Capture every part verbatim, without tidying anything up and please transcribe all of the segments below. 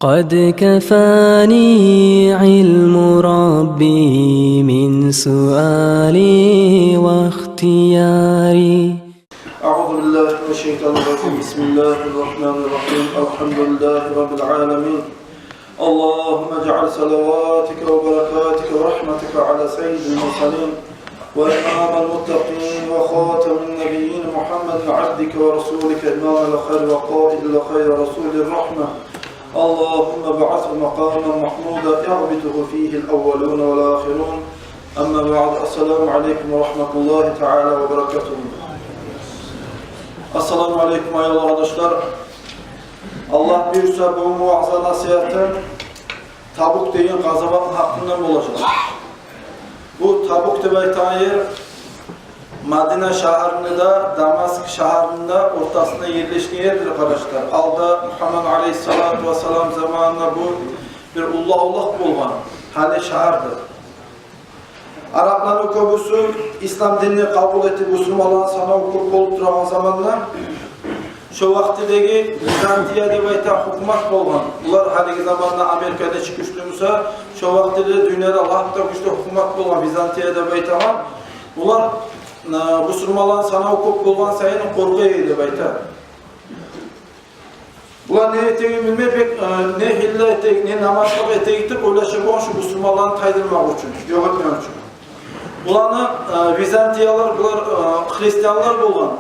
قد كفاني علم ربي من سؤالي واختياري. أعوذ بالله من الشيطان الرجيم. بسم الله الرحمن الرحيم. الحمد لله رب العالمين. اللهم اجعل صلواتك وبركاتك ورحمتك على سيد المرسلين وإمام المتقين وخاتم النبيين محمد عبدك ورسولك إمام الخير وقائد الخير رسول الرحمة. اللهم ابعثه مقاما محمودا يغبطه فيه الأولون والآخرون. أما بعد، السلام عليكم ورحمة الله تعالى وبركاته. Ассаламу алейкум, аявлу къардашлар. Аллагь буюрса, бугюн ваъза-насигьатым Табук деген къазаватны гьакъындан болажакъ. Бу Табук деп айтагъан ер Мадина шагьарны да, Дамаск шагьарны да ортасында ерлешген ердир, къардашлар. Алда Мугьаммад алейгьиссалату вассалам заманында бу бир уллу авлакъ болгъан, гьали шагьардыр. Арапланы кёбюсю ислам динни къабул этип, бусурманланы санаву кёп болуп турагъан заманда, шо вакътидеги Византия деп айтагъан гьукумат болгъан. Булар гьалиги заманда Америка нечик гючлю буса, шо вакътиде дюньяда лап да гючлю гьукумат болгъан Византия деп айтагъан. Булар, э, бусурманланы санаву кёп болгъан сайын къоркъа эди деп айта. Булар не этегин билмей, бек, э, не гьилла этейик, не намазлыкъ этейик деп ойлаша болгъан шу бусурманланы тайдырмакъ учун, ёкъ этмек учун. Буланы, э, византиялар, булар, э, христианлар болгъан.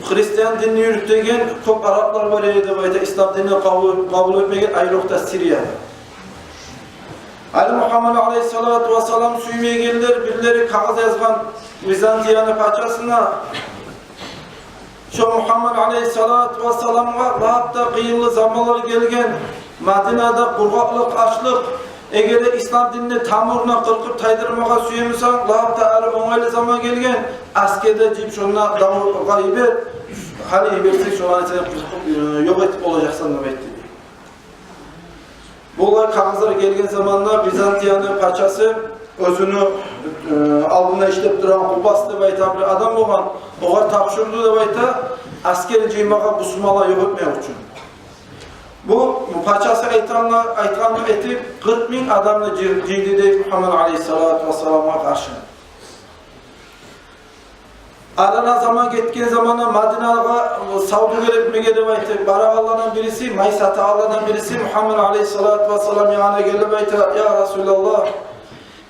Христиан динни юрютеген кёп араплар бар эди деп айта, ислам динни къабул, къабул этмеген, айрокъда Сирияда. Гьали Мугьаммад алейгьиссалату вассалам сюймейгенлер, бирлери кагъыз язгъан Византияны пачасына. Шо Мугьаммад алейгьиссалату вассаламгъа лап да къыйынлы заманлар гелген, Мадинада къургъакълыкъ, ачлыкъ. Эгер де ислам динни тамурундан къыркъып тайдырмагъа сюе бусанг, лап да гьали онгайлы заман гелген, аскер де жыйып, шонда давгъа йибер, гьали йиберсенг, шоланы сен къыркъып, э, ёкъ этип болажакъсан деп айтды. Булай кагъызлар гелген заманда Византияны пачасы оьзюню, э, алдында ишлеп турагъан Къубас деп айтагъан бир адам болгъан, огъар тапшурду деп айта, аскер жыймагъа, бусурманланы ёкъ этмек учун. Бу пачасы айтгъанны, айтгъанны этип, къыркъ минг адамны жый-, жыйды дей Мугьаммад алейгьиссалату вассаламгъа къаршы. Арадан заман гетген заманда Мадинагъа, э, савдюгер этмеге деп айтып барагъанлардан бириси, май сатагъанлардан бириси Мугьаммад алейгьиссалату вассалам янына гелип айта: «Я Расулаллагь,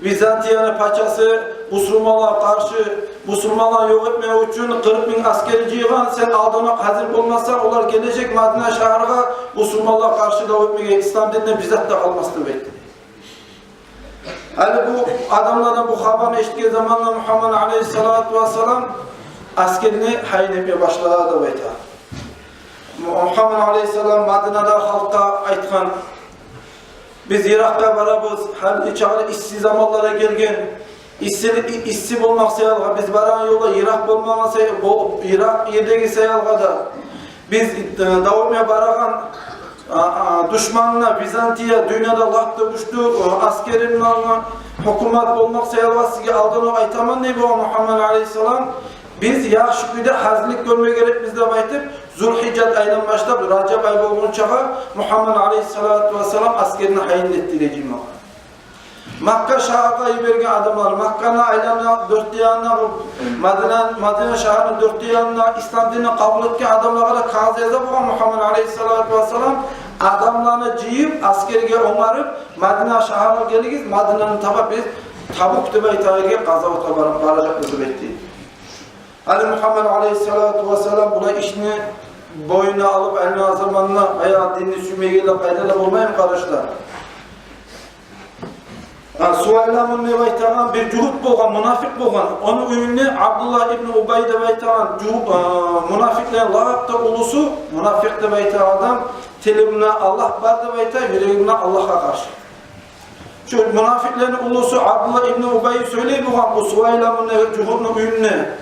Византияны пачасы бусурманлагъа къаршы, бусурманланы ёкъ этмек учун къыркъ минг аскер жыйгъан, сен алданокъ гьазир болмасанг, олар гележек Мадина шагьаргъа бусурманлагъа къаршы дав этмеге, ислам дининден бир зат да къалмас», — деп айтды. Гьали бу адамлардан бу хабарны эшитген заманда Мугьаммад алейгьиссалату вассалам аскерни гьайын этме башлады деп айта. Мугьаммад алейгьиссалам Мадинада халкъгъа айтгъан: «Биз йыракъгъа барабыз, гьали чагъы исси заманлар гелген, исси, исси болмакъ саялгъа, биз барагъан ёлда йыракъ болмагъан сай-, бо-, йыракъ ердеги саялгъа да, биз, э, дав этме барагъан, а, а, душманына, Византия, дюньяда лап да гючлю, э, аскери булангъы гьукумат болмакъ саялгъа, сизге алданокъ айтаман», — дей болгъан Мугьаммад алейгьиссалам. «Биз яхшы кюйде гьазирлик гёрме герекбиз», — деп айтып, Зулгьижжат айдан башлап Ражаб ай болгъунчагъа Мугьаммад алейгьиссалату вассалам аскерни гьайын этди дей жыймагъа. Макка шагьаргъа йиберген адамлар, Макканы айлана, дёрт де янына, Мадина, Мадина шагьарны дёрт де янына ислам динни къабул этген адамлагъа да кагъыз яза болгъан Мугьаммад алейгьиссалату вассалам, адамланы жыйып, аскерге онгарып, Мадина шагьаргъа гелигиз, Мадинаны таба биз Табук деп айтагъан ерге къазаватгъа бар-, баражакъбыз деп айтды. Гьали Мугьаммад алейгьиссалату вассалам булай ишни бойнуна алып айланагъан заманда, баягъы динни сюймейгенлер къайда да болмаймы, къардашлар? Гьа, Сувайламун деп айтагъан бир жугьут болгъан, мунафикъ болгъан. Ону уьюнде Абдуллагь ибн Убай деп айтагъан жугьу-, а, мунафикълени лап да уллусу, мунафикъ деп айтагъан адам, тилинде Аллагь бар деп айта, юрегинде Аллагьгъа къаршы. Шу мунафикълени уллусу Абдуллагь ибн Убай сёйлей болгъан бу Сувайламун деп жугьутну уьюнде.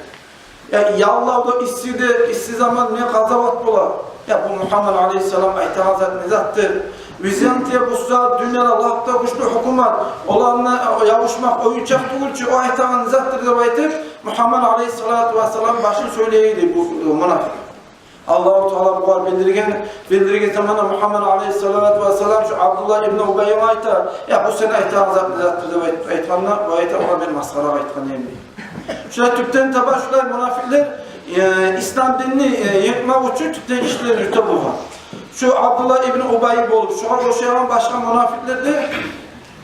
Я, яллавда, иссиде, исси заман не къазават бола? Я, бу Мугьаммад алейгьиссалам айтагъан зат не затдыр? Византия бу сагьат дюньяда лап да гючлю гьукумат. Оланы ябушмакъ оюнчакъ тюгюл чю, о айтагъан не затдыр деп айтып, Мугьаммад алейгьиссалату вассалам башын сёйлей эди бу, бу мунафикъ. Аллагьу Таала бугъар билдирген, билдирген заманда Мугьаммад алайгьиссалату вассалам шу Абдуллагь ибн Убайгъа айта: «Я, бу сен айтагъан зат не затдыр?» — деп айт-, айтгъанда, бу айта: «Огъар мен масхарагъа айтгъан эдим», — дей. Шулай тюпден таба шулай мунафикълер, э, ислам динни, э, йыкъмакъ учун тюпден ишлер юрюте болгъан. Шу Абдуллагь ибн Убай болуп, шугъар ошайгъан башгъа мунафикълер де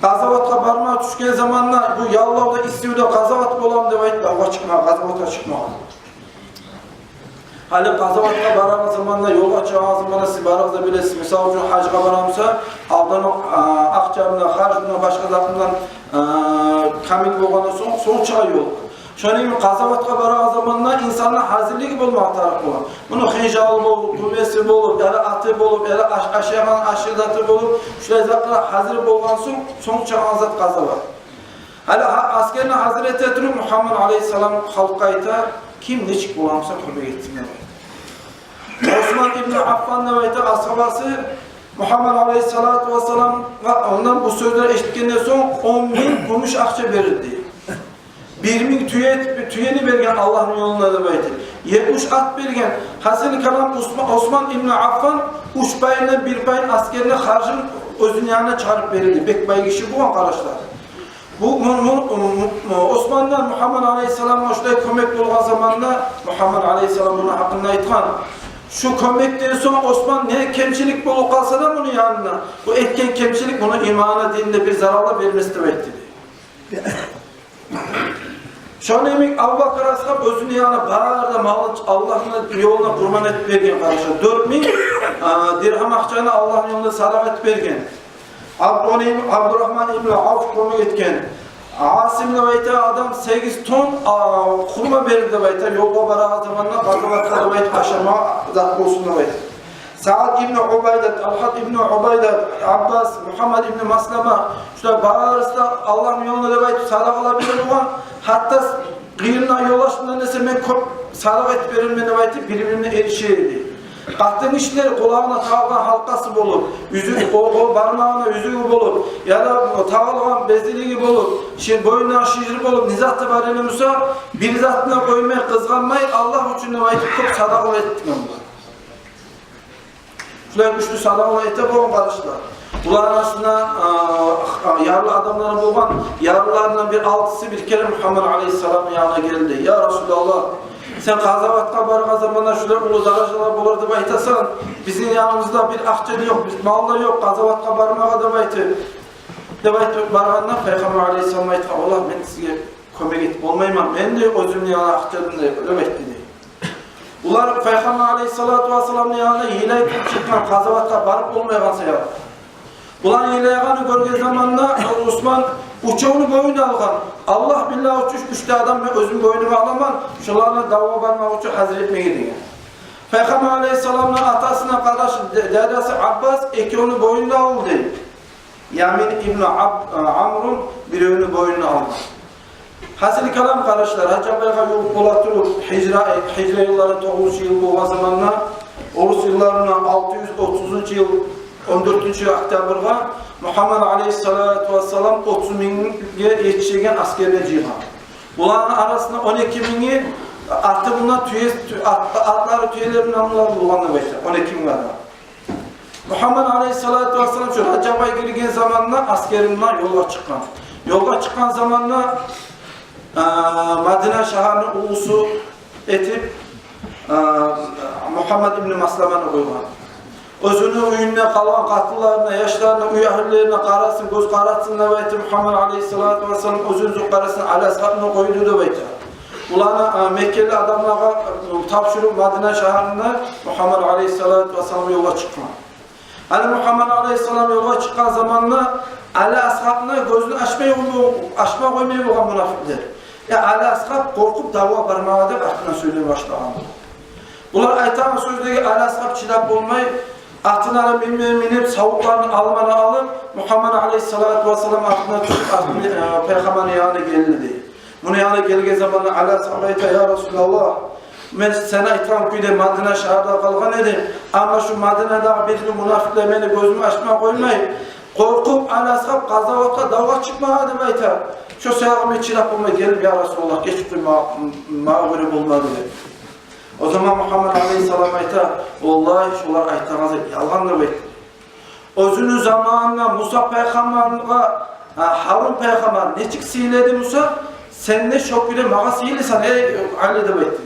къазаватгъа барма тюшген заманда, бу яллавда, иссивде къазават боламы деп айтып, давгъа чыкъма, къазаватгъа чыкъмагъан. Гьали къазаватгъа барагъан заманда, ёлгъа чыгъагъан заманда, сиз барыгъыз да билесиз, мисал учун, гьажгъа барамыса, алдан, а, акъчасындан, харжындан, башгъа затындан, а, камил болгъандан сонг, сонг чыгъа ёл. Шону йимик къазаватгъа барагъан заманда инсанны гьазирлиги болмагъа тарыкъ бола. Муну хынжалы болуп, гюмеси болуп, яда аты болуп, яда аш-, ашайгъан ашы-заты болуп, шулай затгъа гьазир болгъан сонг, сонг чыгъагъан зат къазават. Гьали гьа-, аскерни гьазир эте туруп, Мугьаммад алайгьиссалам халкъгъа айта: «Ким нечик боламыса, кёмек этсин», — деп айта. Осман ибн Аффан, деп айта, асгьабасы, Мугьаммад алайгьиссалату вассаламгъа ондан бу сёзлер эшитгенден сонг, он минг гюмюш акъча берди. Бир минг тюе, тюени берген Аллагьны ёлунда, деп айта. Етмиш ат берген. Гьасили калам, Осма-, Осман ибн Аффан уьч пайындан бир пайын аскерни харжын оьзюню янына чыгъарып берди. Бек бай гиши болгъан, къардашлар. Бу, мун-, мун-, мун-, Османдан Мугьаммад алайгьиссаламгъа шулай кёмек болгъан заманда, Мугьаммад алайгьиссалам муну гьакъында айтгъан: «Шу кёмекден сонг Осман не кемчилик болуп къалса да муну янында, бу этген кемчилик муну иманына, динине бир зарал да бермес», — деп айтды, дей. Шону йимик Абубакар асгьаб оьзюню янына бары да малын Аллагьны ёлуна къурбан этип берген, къардашлар. Дёрт минг, а, диргьам акъчаны Аллагьны ёлунда садагъа этип берген. Аб-, ону Абдурагьман ибн Авф кёмек этген. Асим деп айтагъан адам сегиз тонн, а, хурма берди деп айта, ёлгъа барагъан заманда, къазаватгъа деп айтып, ашама зат болсун деп айтып. Саад ибн Убайда, Талгьат ибн Убайда, Аббас, Мугьаммад ибн Маслама, шулар барысы да Аллагьны ёлуна деп айтып садагъалар бере болгъан. Гьатта къырыйымдагъы ёлдашымдан эсе мен кёп садагъа этип берермен деп айтып, бири-бирине эрише эди. Къатын гишилер къулагъына тагъагъан гьалкъасы болуп, юзюгю, къо-, къо-, бармагъына юзюгю болуп, яда тагъылгъан безелиги болуп, ши-, боюнуна шыжыр болуп, не заты бар эди буса, бир затын да къоймай, къызгъанмай, Аллагь учун деп айтып, кёп садагъа этген булар. Шулай гючлю садагъалар эте болгъан, къардашлар. Булар арасында, а, а, ярлы адамлар болгъан, ярлыларындан бир алтысы бир керен Мугьаммад алайгьиссаламны янына гелди. «Я Расулаллагь, сен къазаватгъа баргъан заманда шулай уллу даражалар болар деп айтасан, бизин яныбызда бир акъча да ёкъ, бир мал да ёкъ, къазаватгъа бармагъа», — деп айтып, деп айтып баргъанда, Пайхаммар алайгьиссалам айтгъан: «Валлагь, мен сизге кёмек этип болмайман, мен де оьзюмню янымда акъча да ёкъ», — деп айтды, дей. Булар Пайхаммар алайгьиссалату вассаламны янына йылай туруп чыкъгъан, къазаватгъа барып болмайгъан саялы. Булар йылайгъанны гёрген заманда Осман уьчевню бойнуна алгъан. Аллагь, биллагь, уьч, уьч де адамны мен оьзюм бойнума аламан, шуланы давгъа бармакъ учун гьазир этмеге, деген. Пайхаммар алайгьиссаламны атасына къардашы, де-, дядясы Аббас экевню бойнуна алды, дей. Ямин ибн Аб-, а, Амрун биревню бойнуна алды. Гьасили калам, къардашлар, Ражаб айгъа ювукъ бола туруп, гьижра, гьижра йыллары тогъузунчу йыл болгъан заманда, орус йылларына алты юз отузунчу йыл, он дёртюнчю октябрьгъа Мугьаммад алайгьиссалату вассалам отуз мингге етишеген аскерни жыйгъан. Буланы арасында он эки минги аты булан тюе, тю-, ат-, атлары тюелери булан болгъан деп айта, он эки минг адам. Мугьаммад алайгьиссалату вассалам шу Ражаб ай гирген заманда аскери булан ёлгъа чыкъгъан. Ёлгъа чыкъгъан заманда, а, Мадина шагьарны уллусу этип, а, Мугьаммад ибн Масламаны къойгъан. Оьзюню уьюнде къалгъан къатынларына, яшларына, уьй агьлюлерине къарасын, гёз къаратсын деп айтып, Мугьаммад алайгьиссалату вассалам оьзюню къарасын Али асгьабны къойду деп айта. Буланы, а, меккели адамлагъа, а, тапшуруп, Мадина шагьарына Мугьаммад алайгьиссалату вассалам ёлгъа чыкъгъан. Гьали Мугьаммад алайгьиссалам ёлгъа чыкъгъан заманда Али асгьабны гёзюн ачмай, ачма къоймай болгъан мунафикълер. Я Али асгьаб къоркъуп давгъа бармагъа деп артындан сёйлей башлагъан. Булар айтагъан сёзлеге Али асгьаб чыдап болмай, атына да минме минип, савутларын алмана алып, Мугьаммад алайгьиссалату вассалам атына тюшюп, артын, э, Пайхаммарны янына гелди, дей. Муну янына гелген заманда Али асгьаб айта: «Я Расулаллагь, мен сен айтгъан кюйде Мадина шагьарда къалгъан эдим, амма шу Мадинадагъы бир-бир мунафикълер мени гёзюм ачма къоймай, къоркъуп, Али асгьаб къазаватгъа, давгъа чыкъмагъа деп айта. Шо саялы мен чыдап болмай гелдим, я Расулаллагь, гечип къой, ма-, магъа гёре болмады», — деп. О заман Мугьаммад алейгьиссалам айта: «Валлагь, шолар айтагъан зат ялгъан», — деп айта. Оьзюню заманында Муса пайхаммаргъа, а, Гьарун пайхаммар нечик сыйлы эди буса, сен де шо кюйде магъа сыйлысан, эй Али, деп айта.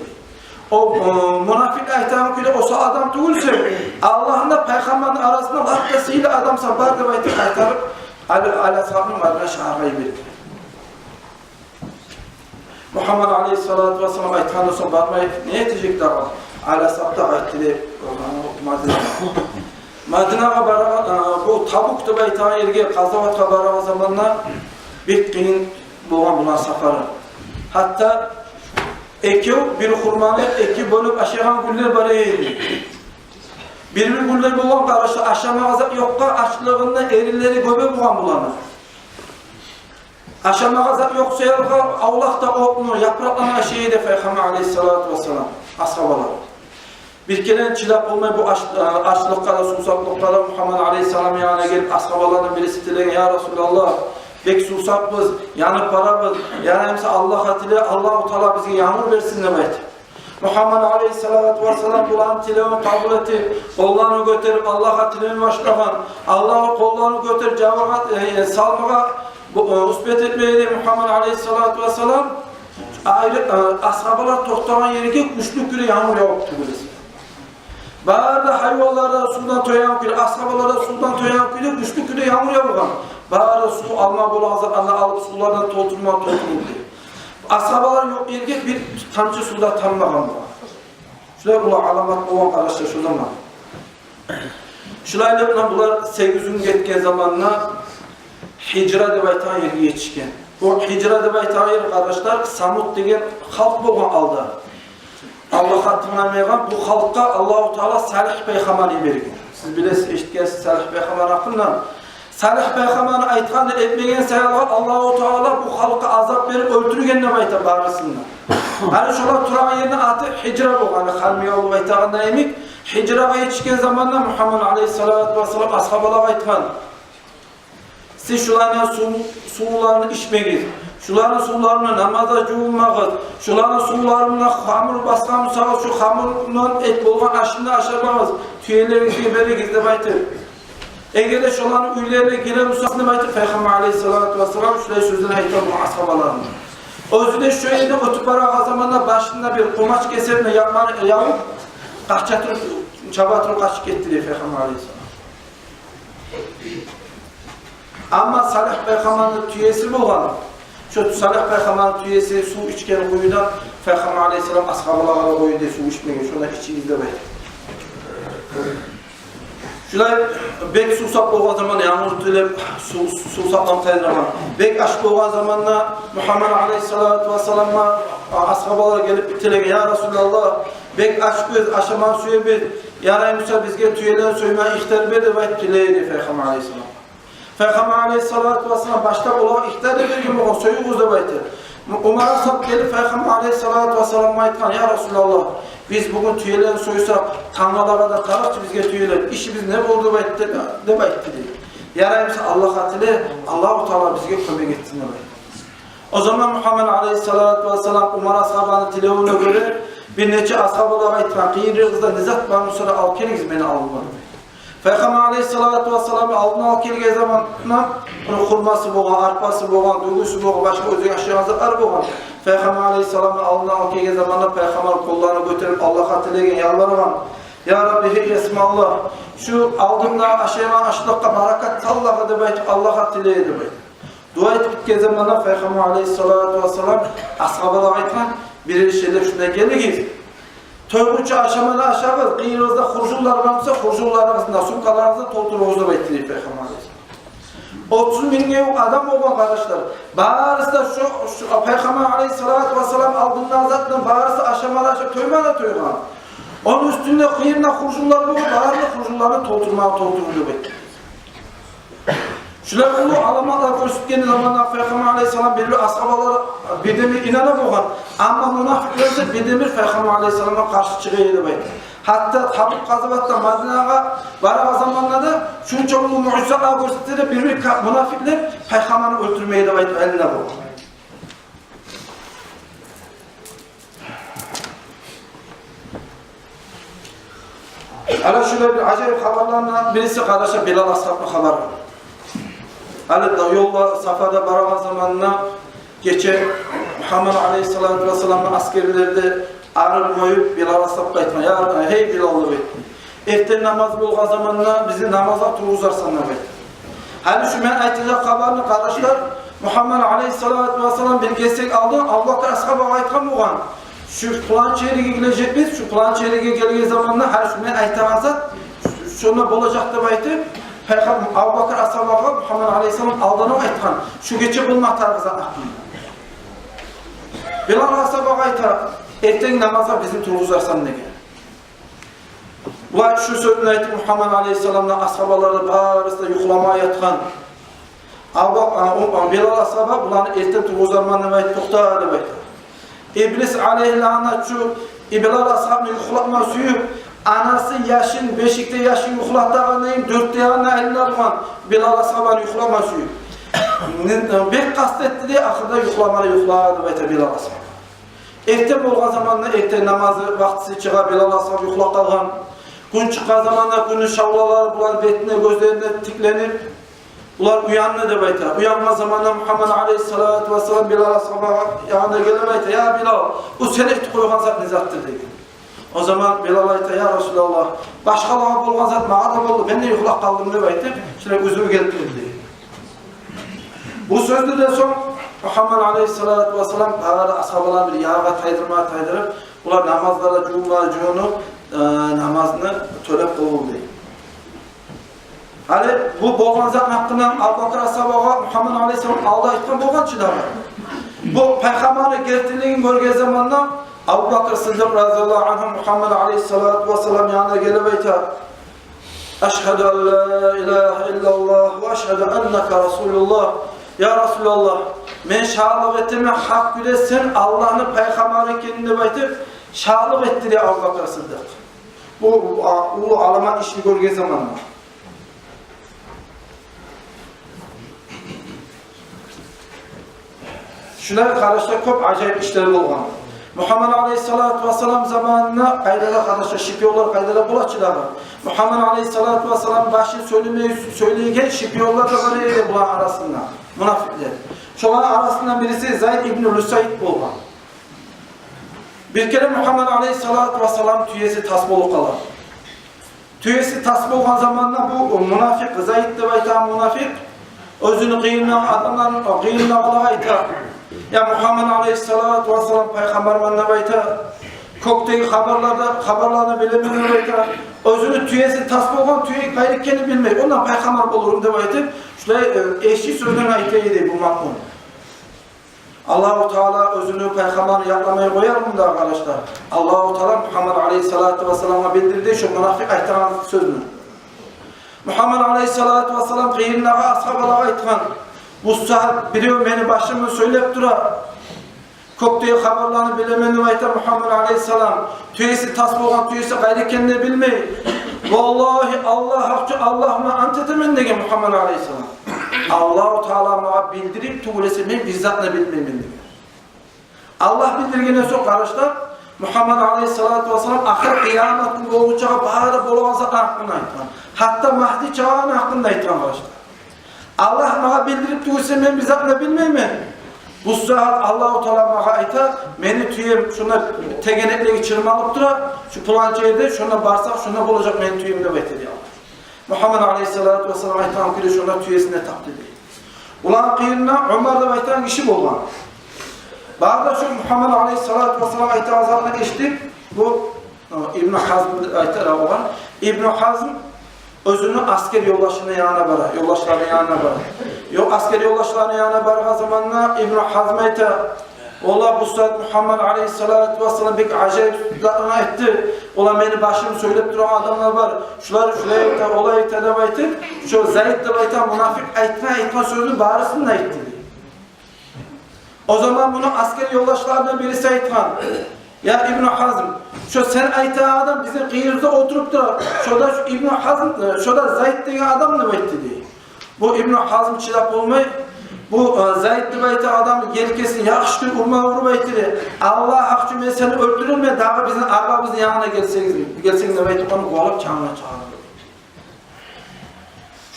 О, о мунафикъ айтагъан кюйде осал адам тюгюлсен, Аллагьны да пайхаммарны арасында лап да сыйлы адамсан, бар, деп айтып къайтарып, Али, Али асгьабны Мадина шагьаргъа йиберди. Мугьаммад алейгьиссалату вассалам айтгъандан сонг бармай не этежек дагъы? Али асгьаб да къайтды деп, Мадинагъа. Мадинагъа барагъан, э, бу Табук деп айтагъан ерге къазаватгъа барагъан заманда бек къыйын болгъан буланы сапары. Гьатта экев бир хурманы эки бёлюп ашайгъан гюнлер бар эди. Бир-бир гюнлер болгъан, къардашлар, ашамагъа зат ёкъгъа, ачлыгъындан эринлери гёбе болгъан буланы. Ашамагъа зат ёкъ саялгъа, авлакъда отну, япыракъланы ашай эди Пайхаммар алейгьиссалату вассалам асгьабалар. Бир керен чыдап болмай бу ач-, ачлыкъгъа да, сувсаплыкъгъа да Мугьаммад алейгьиссалам янына гелип, асгьабалардан бириси тилеген: «Я Расулаллагь, бек сувсапбыз, янып барабыз. Ярай буса Аллагьгъа тиле, Аллагьу Таала бизге янгур берсин», — деп айта. Мугьаммад алейгьиссалату вассалам буланы тилевюн къабул этип, къолларын гётерип, Аллагьгъа тилеме башлагъан. Аллагь къолларын гётерип, жавабын, э, э, салмагъа бу, э, успеть этмей эди Мугьаммад алейгьиссалату вассалам. Айры, э, асгьабалар токътагъан ерге гючлю кюйде янгур явуп тюгюл эсе. Бары да гьайванлар да сувдан тоягъан кюйде, асгьабалар да сувдан тоягъан кюйде гючлю кюйде янгур явгъан. Бары да сув алма болагъан затланы алып, сувлардан толтурма толтурулду. Асгьабалар ёкъ ерге бир тамчы сув да таммагъан болгъан. Шулай уллу аламат болгъан, къардашлар, шо заман. Шулайлыкъ булан булар сегиз гюн гетген заманда Гьижра деп айтагъан ерге етишген. Бу Гьижра деп айтагъан ер, къардашлар, Самуд деген халкъ болгъан алда. Аллагьгъа тынгламайгъан бу халкъгъа Аллагьу Таала Салигь пайхаммарны йиберген. Сиз билесиз, эшитгенсиз Салигь пайхаммар гьакъындан. Салигь пайхаммарны айтгъанны этмеген саялгъа Аллагьу Таала бу халкъгъа азап берип оьлтюрген деп айта барысын да. Гьали шолар турагъан ерни аты Гьижра болгъан, гьали Халмия деп айтагъанда йимик. Гьижрагъа етишген заманда Мугьаммад алейгьиссалату вассалам асгьабалагъа айтгъан: «Сиз шуланы сув-, сувларын ичмегиз, шуланы сувларына намазгъа жувунмагъыз, шуланы сувларына хамур басгъан бусагъыз, шо хамурдан эт болгъан ашны да ашамагъыз, тюелеригизге беригиз», — деп айтып. «Эгер де шоланы уьйлерине гире бусагъыз», — деп айтып, Пайхаммар алейгьиссалату вассалам шулай сёзлени айтгъан бу асгьабаларына. Оьзю де шо ерден оьтюп барагъан заманда башында бир къумач кесегине якъманы ялып, къача туруп, чаба туруп къачып гетди дей Пайхаммар алейгьиссалам. Амма Салигь пайхаммарны тюеси болгъан. Шо Салигь пайхаммарны тюеси сув ичген къуюдан Пайхаммар алейгьиссалам асгьабалагъа да къойду дей сув ичмеге, шондан ичигиз деп айтып. Шулай бек сувсап болгъан заман, янгур тилеп, сув, сувсапланып тайдырагъан. Бек ач болгъан заманда Мугьаммад алейгьиссалату вассаламгъа, а, асгьабалар гелип тилеген: «Я Расулаллагь, бек ачбыз, ашамагъа сюебиз. Ярай буса, бизге тюелени соймагъа ихтияр бер», — деп айтып тилей эди Пайхаммар алейгьиссалам. Пайхаммар алейгьиссалату вассалам башда олагъа ихтияр да берген болгъан, «Союгъуз», — деп айтып. Умар асгьаб гелип Пайхаммар алейгьиссалату вассаламгъа айтгъан: «Я Расулаллагь, биз бугюн тюелени сойсакъ, тангалагъа да тарыкъ чы бизге тюелер. Ишибиз не болду?» — деп айтды, деп айтды дей. «Ярай буса, Аллагьгъа тиле, Аллагьу Таала бизге кёмек этсин», — деп айтды. О заман Мугьаммад алейгьиссалату вассалам Умар асгьабаны тилевюне гёре бир нече асгьабалагъа айтгъан: «Къыйырыгъызда не зат бар буса да алып гелигиз мени алдыма». Пайхаммар алейгьиссалату вассаламны алдына алып гелген заманда, ону хурмасы болгъан, арпасы болгъан, дюгюсю болгъан, башгъа оьзю ашайгъан затлар болгъан. Пайхаммар алейгьиссаламны алдына алып гелген заманда Пайхаммар къолларын гётерип Аллагьгъа тилеген, ялбаргъан: «Я Рабби, гьей Есим Аллагь, шу алдымда ашайгъан ашлыкъгъа баракат саллагъа», — деп айтып, Аллагьгъа тилей деп айтып. Дуа этип битген заманда Пайхаммар алейгьиссалату вассалам асгьабалагъа айтгъан: «Бирер шейлер шунда гелигиз. Тойгъунча ашаманы ашагъыз, къыйырыгъызда хуржунлар бар буса, хуржунларыгъызны да, сумкаларыгъызны да толтуругъуз», — деп айтды дей Пайхаммар алейгьиссалам. Отуз мингге ювукъ адам болгъан, къардашлар. Барысы да шу, шу Пайхаммар алейгьиссалату вассалам алдындагъы затдан барысы ашама да ашап, тойма да тойгъан. Ону уьстюнде къыйырында хуржунлар болгъан, бары да хуржунланы толтурма толтуругъуз деп айтды. Шулай уллу аламатлар гёрсетген заманда Пайхаммар алейгьиссалам бир-бир асгьабалар бирден-бир инана болгъан. Амма мунафикълер буса бирден-бир Пайхаммар алейгьиссаламгъа къаршы чыгъа эди деп айта. Гьатта Табук къазаватда Мадинагъа барагъан заманда да шунча уллу муъжизатлар гёрсетсе де, бир-бир ка-, мунафикълер Пайхаммарны оьлтюрмей деп айтып, элине болгъан. Ана шулай бир ажайып хабарлардан бириси, къардашлар, Билал асгьабны хабары. Гьали де ёлда, сапарда барагъан заманда гече Мугьаммад алайгьиссалату вассаламны асгерлери де арып къоюп, Билал асгьабгъа айтгъан: «Я, гьей Билал, — деп айтгъан, — эртен намаз болгъан заманда бизин намазгъа тургъузарсан», — деп айтгъан. Гьали шу мен айтажакъ хабарны, къардашлар, Мугьаммад алайгьиссалату вассалам бир гесек алда Абубакр асгьабагъа айтгъан болгъан: «Шу пуланча ерге гележекбиз, шу пуланча ерге гелген заманда, гьали шу мен айтагъан зат шонда болажакъ», — деп айтып, Пайхам-, Абубакр асгьабагъа Мугьаммад алайгьиссалам алданокъ айтгъан шу гече болма тарыкъ затны гьакъында. Билал асгьабагъа айта: «Эртен намазгъа бизин тургъузарсан», — деген. Ва шу сёзню айтып, Мугьаммад алайгьиссаламны асгьабалары барысы да юхлама ятгъан. Абу, а, о, а, Билал асгьаба буланы эртен тургъузарман деп айтып, токъта деп айта. Иблис алайгьи лаънат шу Билал асгьабны юхлатма сююп, анасы яшын, бешикде яшын юхлатагъан йимик, дёрт де янына айлана тургъан Билал асгьабаны юхлатма сююп. Не, бек къаст этди де, ахырда юхламагъа юхлады деп айта Билал асгьаба. Эртен болгъан заманда, эртен намазны вакътиси чыгъа, Билал асгьаб юхлап къалгъан. Гюн чыкъгъан заманда гюнню шавлалары булар бетине, гёзлерине тикленип, булар уянды деп айта. Уянгъан заманда Мугьаммад алайгьиссалату вассалам Билал асгьабаны янына гелип айта: «Я Билал, бу сен этип къойгъан зат не затдыр?» — деген. О заман Билал айта: «Я Расулаллагь, башгъалагъа болгъан зат магъа да болду, мен де юхлап къалдым», — деп айтып, шулай уьзюр гелтирди. Бу сёзден сонг Мугьаммад алайгьиссалату вассалам бары асгьабаланы бир янына тайдырма тайдырып, булар намазлагъа жувунма жувунуп, э, намазны тёлеп къылды. Гьали бу болгъан затны гьакъында Абубакр асгьабагъа Мугьаммад алайгьиссалам алда айтгъан болгъан чы дагъы. Бу пайхаммарны гертилигин гёрген заманда Абубакр Сыддыкъ разияллагьу ангьу Мугьаммад алайгьиссалату вассалам янына гелип айта: «Ашгьаду ан ла илагьа иллаллагь ва ашгьаду аннака расулуллагь. Я Расулаллагь, мен шагьатлыкъ этемен, гьакъ гюнде сен Аллагьны пайхаммары экенинге», — деп айтып, шагьатлыкъ этди дей Абубакр Сыддыкъ. Бу, а, уллу аламат ишни гёрген заманда. Шулай, къардашлар, кёп ажайып ишлер болгъан. Мугьаммад алайгьиссалату вассалам заманында къайда да, къардашлар, шпионлар къайда да бола чы дагъы. Мугьаммад алайгьиссалату вассалам башын сёйлемей сёйлейген шпионлар да бар эди буланы арасында, мунафикълер. Шоланы арасында бириси Зайд ибну Лусайт болгъан. Бир керен Мугьаммад алайгьиссалату вассалам тюеси тас болуп къала. Тюеси тас болгъан заманда бу мунафикъ, Зайд деп айтагъан мунафикъ, оьзюню къырыйындагъы адамлар, къырыйындагъылагъа айта: «Я, Мугьаммад алайгьиссалату вассалам пайхаммарман деп айта, кёкдеги хабарланы, хабарланы билемен деп айта. Оьзюню тюеси тас болгъан, тюе къайры экенни билмей. Ондан пайхаммар болурму?» — деп айтып, шулай, э, эрши сёзлени айта эди бу мажнун. Аллагьу Таала оьзюню пайхаммарын якъламай къоярмы дагъы, къардашлар? Аллагьу Таала Мугьаммад алайгьиссалату вассаламгъа билдирди шу мунафикъ айтагъан сёзню. Мугьаммад алайгьиссалату вассалам къырыйындагъы асгьабалагъа айтгъан: «Бу сагьат бирев мени башымны сёйлеп тура. Кёкдеги хабарланы билемен деп айта Мугьаммад алайгьиссалам. Тюеси тас болгъан, тюеси къайры экенни де билмей. Валлагьи, Аллагь гьакъ чы, Аллагь булан ант этемен, — деген Мугьаммад алайгьиссалам, — Аллагьу Таала магъа билдирип тюгюл эсе, мен бир затны да билмеймен», — деген. Аллагь билдиргенден сонг, къардашлар, Мугьаммад алайгьиссалату вассалам ахыр къыямат гюн болгъунчагъа бары да болагъан затланы гьакъында айтгъан. Гьатта Магьди чыгъагъаны гьакъында айтгъан, къардашлар. «Аллагь магъа билдирип тюгюл эсе, мен бир затны да билмеймен. Бу сагьат Аллагьу Таала магъа айта, мени тюем шунда тегенеклеге чырмалып тура, шу пуланча ерде, шонда барсакъ, шонда болажакъ мени тюем», — деп айта дей Аллагь. Мугьаммад алайгьиссалату вассалам айтгъан кюйде шонда тюесин тапды дей. Оланы къырыйында Умар деп айтагъан гиши болгъан. Бары да шу Мугьаммад алайгьиссалату вассалам айтагъан затны эшитип, бу, э, Ибну Гьазм деп айтар огъар. Ибну Гьазм оьзюню аскер ёлдашыны янына бара, ёлдашларыны янына бара. Ё-, аскер ёлдашларыны янына баргъан заманда Ибну Гьазм айта: «Валлагь, бу сагьат Мугьаммад алайгьиссалату вассалам бек ажайып затланы айтды. Валлагь, мени башымны сёйлеп турагъан адамлар бар. Шулар шулай айта, олай айта», — деп айтып, шу Зайд деп айтагъан мунафикъ айтгъан, айтгъан сёзню барысын да айтды дей. О заман муну аскер ёлдашларындан бириси айтгъан: «Я Ибну Гьазм, шу сен айтагъан адам бизин къырыйыбызда олтуруп тура. Шу да шу Ибну Гьазм, э, шу да Зайд деген адам», — деп айтды дей. Бу Ибну Гьазм чыдап болмай, Бу, э, Зайд деп айтагъан адам елкесин яхшы урма уруп айтды: «Аллагь гьакъ учун, мен сени оьлтюрермен, дагъы бизин арбабызны янына гелсенг, гелсенг», — деп айтып, ону къувалап чангъына чыгъарды.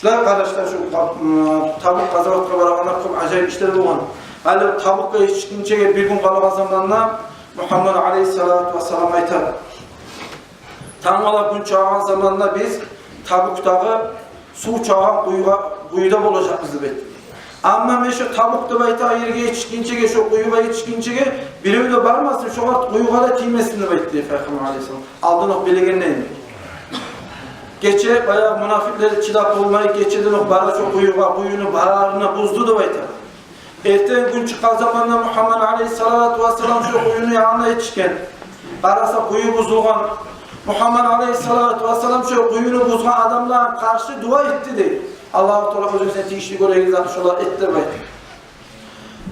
Шулай, къардашлар, шу, м, Табук къазаватгъа барагъанда кёп ажайып ишлер болгъан. Гьали Табукгъа етишгинчеге бир гюн къалагъан заманда Мугьаммад алайгьиссалату вассалам айта: «Тангала гюн чыгъагъан заманда биз Табукдагъы сув чыгъагъан къуюгъа, къуюда болажакъбыз», — деп айтды. «Амма мен шо Табук деп айтагъан ерге етишгинчеге, шо къуюгъа етишгинчеге бирев де бармасын, шогъар къуюгъа да тиймесин», — деп айтды Пайхаммар алайгьиссалам. Алдан окъ билегенде энни. Гече баягъы мунафикълер чыдап болмай, гечеден окъ бара шо къуюгъа, къуюну барын да бузду деп айта. Эртен гюн чыкъгъан заманда Мугьаммад алайгьиссалату вассалам шо къуюну янына етишген. Къараса, къую бузулгъан. Мугьаммад алайгьиссалату вассалам шо къуюну бузгъан адамлагъа къаршы дуа этди дей. Аллагьу Таала оьзюне тийишли гёреген зат шолар этди деп айта.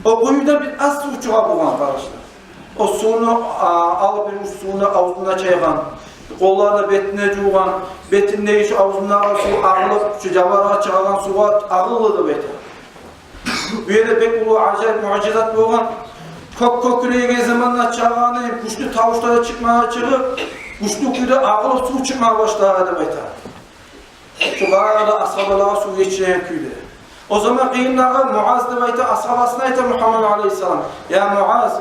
О къуюда бир аз сув чыгъа болгъан, къардашлар. О сувну, а, алып, бир сувну авзуна чайгъан, къолларын бетине жувгъан, бетиндеги шо авзундагъы сув агъылып, шо жабаргъа чыгъагъан сувгъа агъылды деп айта. Бу ерде бек уллу ажайып муъжизат болгъан. Кёк кёкюреген заманда чыгъагъан гючлю тавушлар чыкъмагъа чыгъып, гючлю кюйде агъылып сув чыкъмагъа башлагъан деп айта. Шо бары да асгьабалагъа сув етишеген кюйде. О заман къырыйындагъы Муаз деп айтагъан асгьабасына айта Мугьаммад алайгьиссалам: «Я Муаз,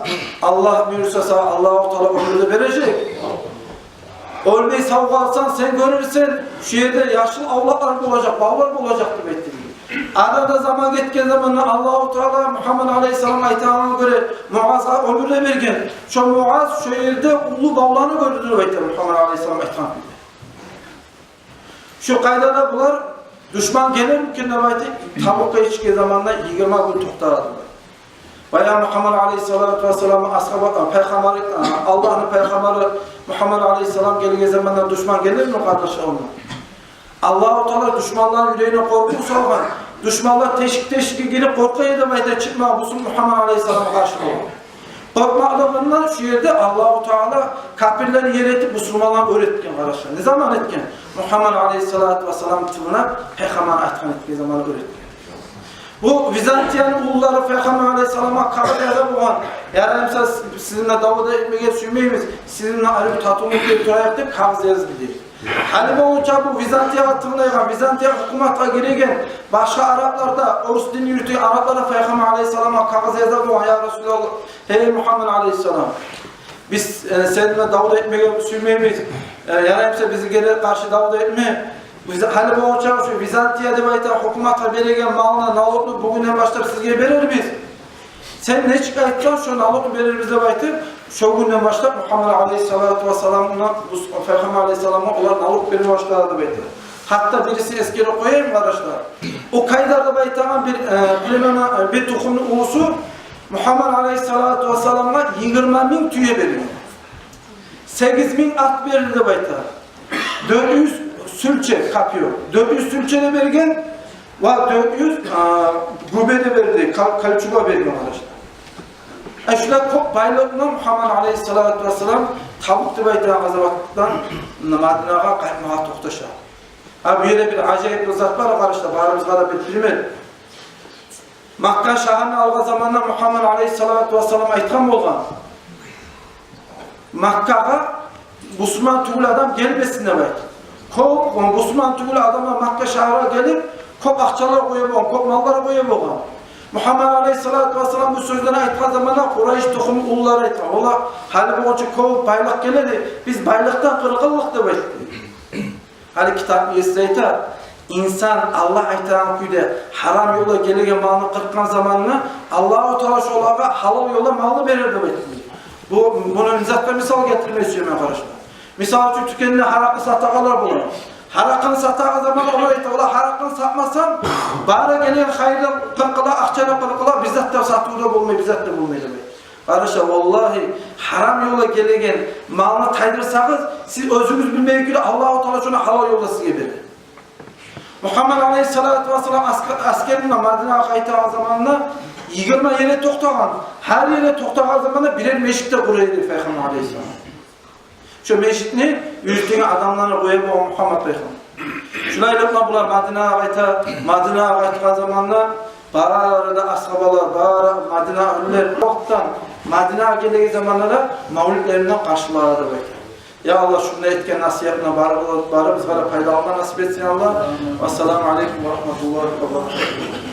Аллагь буюрса, сагъа Аллагьу Таала оьмюр де бережек. Оьлмей сав къалсанг, сен гёрерсен, шу ерде яшыл авлакълар болажакъ, бавлар болажакъ», — деп айтды. Арада заман гетген заманда Аллагьу Таала Мугьаммад алайгьиссалам айтагъангъа гёре Муазгъа оьмюр де берген. Шо Муаз шо ерде уллу бавланы гёрдю деп айта Мугьаммад алайгьиссалам айтгъан кюйде. Шо къайдада булар душман гелермикен деп айтып, Табукъгъа етишген заманда йигирма гюн токътагъан. Баягъы Мугьаммад алайгьиссалату вассалам асгьаба, пайхаммар, Аллагьны пайхаммары Мугьаммад алайгьиссалам гелген заманда душман гелерми, къардашлар, онда? Аллагьу Таала душманланы юрегине къоркъув салгъан. Душманлар тешик-тешикге гирип къоркъа эди деп айта чыкъмагъа бусурман Мугьаммад алайгьиссаламгъа къаршы болгъан. Къоркъмакълыгъындан шу ерде Аллагьу Таала капирлени ер этип, бусурманланы оьр этген, къардашлар. Не заман этген? Мугьаммад алайгьиссалату вассалам тылына пайхаммар айтгъан этген заман оьр этген. Бу Византияны уллулары пайхаммар алайгьиссаламгъа кагъыз яза болгъан. Ярай буса, сизин булан дав да этмеге сюймейбиз, сизин булан арив татывлукъ этип турайыкъ деп кагъыз язды дей. Гьали болгъунча бу Византиягъа тынглайгъан, Византия гьукуматгъа гиреген башгъа араплар да, орус динни юрютеген араплар да пайхаммар алайгьиссаламгъа кагъыз яза болгъан: «Я Расулаллагь, гьей Мугьаммад алайгьиссалам, биз, э, сени булан дав да этмеге сюймейбиз. Э, ярай буса, бизге де къаршы дав да этме. Биз гьали болгъунча шу Византия деп айтагъан гьукуматгъа береген малны, налогну бугюнден башлап сизге берербиз. Сен нечик айтсанг, шо налогну берербиз», — деп айтып, шо гюнден башлап Мугьаммад алайгьиссалату вассаламгъа, бу пайхаммар алайгьиссаламгъа олар налог берме башлады деп айта. Гьатта бириси, эсгерип къояйым, къардашлар, Укайдар деп айтагъан бир, э, племени, э, бир тухумну улусу Мугьаммад алайгьиссалату вассаламгъа йигирма минг тюе берген. Сегиз минг ат берди деп айта. Дёрт юз сюлче, копьё. Дёрт юз сюлче де берген, ва дёрт юз, а, гюбе де берди, кол-, кольчуга берген, къардашлар. Э, шулай кёп байлыкъ булан Мугьаммад алайгьиссалату вассалам Табук деп айтагъан къазаватдан Мадинагъа къайтмагъа токъташа. А бу ерде бир ажайып бир зат бар, къардашлар, барыбызгъа да бир пример. Макка шагьарны алгъан заманда Мугьаммад алайгьиссалату вассалам айтгъан болгъан: «Маккагъа бусурман тюгюл адам гелмесин», — деп айтып. Кёп бусурман тюгюл адамлар Макка шагьаргъа гелип, кёп акъчалар къоя болгъан, кёп маллар къоя болгъан. Мугьаммад алайгьиссалату вассалам бу сёзлени айтгъан заманда Къурайыш тухумну уллулары айтгъан: «Олар, гьали болгъунча кёп байлыкъ геледи, биз байлыкъдан къыркъыллыкъ», — деп айтды. Гьали китап иеси айта: «Инсан Аллагь айтагъан кюйде гьарам ёлда гелеген малны къыркъгъан заманда, Аллагьу Таала шолагъа гьалал ёлда малны берер», — деп айтды. Бу, муну не затгъа мисал гелтирме сюемен, къардашлар? Мисал учун, тюкенде гьаракъы сатагъанлар бола. Гьаракъыны сатагъан заманда олар айта: «Олар, гьаракъыны сатмасам, бары гелген хайырдан къыркъыла, акъчадан къыркъыла, бир зат да сатыв да болмай, бир зат да болмай», — деп айта. Къардашлар, валлагьи, гьарам ёлда гелеген малны тайдырсагъыз, сиз оьзюгюз билмейгенде Аллагьу Таала шону гьалал ёлда сизге берер. Мугьаммад алайгьиссалату вассалам аска-, аскерин Мадинагъа къайтагъан заманда йигирма ерде токътагъан. Гьар ерде токътагъан заманда бирер межит де къура эди Пайхаммар алайгьиссалам. Шо межитни юрютеген адамланы къоя болгъан Мугьаммад пайхаммар. Шулайлыкъ булан булар Мадинагъа къайта, Мадинагъа къайтгъан заманда Бары да асгьабалар, бары Мадина агьлюлер, Мадинагъа гелеген заманда да мавлидлеринден къаршылар деп айта. Я Аллагь, шунда этген насигьатына барыбыз-, барыбызгъа да пайдаланма насип этсин, я Аллагь. Вассаламу алейкум ва рагьматуллагьи ва баракатугь.